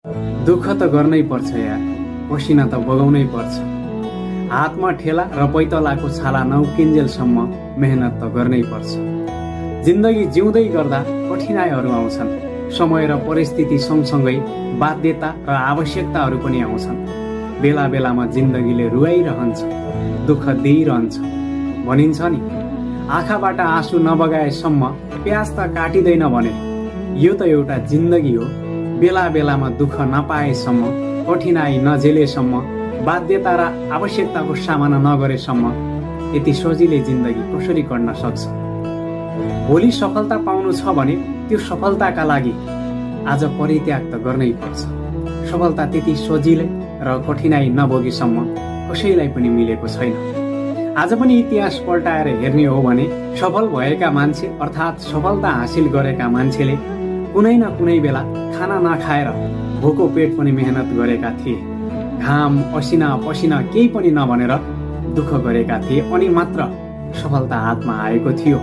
दुःख त गर्नै पर्छ यार, पसिना त बगाउनै पर्छ। हातमा ठेला र पैतलाको छाला नउकिन्जेलसम्म मेहनत त गर्नै पर्छ। जिन्दगी जिउँदै गर्दा कठिनाइहरू आउँछन्। समय र परिस्थिति सँगसँगै बाध्यता र आवश्यकताहरू पनि आउँछन्। बेला बेलामा जिन्दगीले रुवाइरहन्छ, दुःख दिइरहन्छ। भनिन्छ नि, आँखाबाट आँसु नबगाएसम्म प्यास त काटिँदैन भने। यो त एउटा जिन्दगी हो। बेला बेलामा दुःख नपाएसम्म, कठिनाइ नझेलेसम्म, बाध्यता र आवश्यकताको सामना नगरेसम्म यति सजिलै जिन्दगी कसरी कट्न सक्छ? भोलि सफलता पाउनु छ भने त्यो सफलताका लागि आज परित्याग त गर्नै पर्छ। सफलता त्यति सजिलै र कठिनाइ नभोगेसम्म कसैलाई पनि मिलेको छैन। आज पनि इतिहास पल्टाएर हेर्ने हो भने सफल भएका मान्छे अर्थात् सफलता हासिल गरेका मान्छेले कुनै न कुनै बेला खाना नखाएर भोको पेट पनि मेहनत गरेका थिए। घाम असिना पसिना केही पनि नभनेर दुःख गरेका थिए, अनि मात्र सफलता हातमा आएको थियो।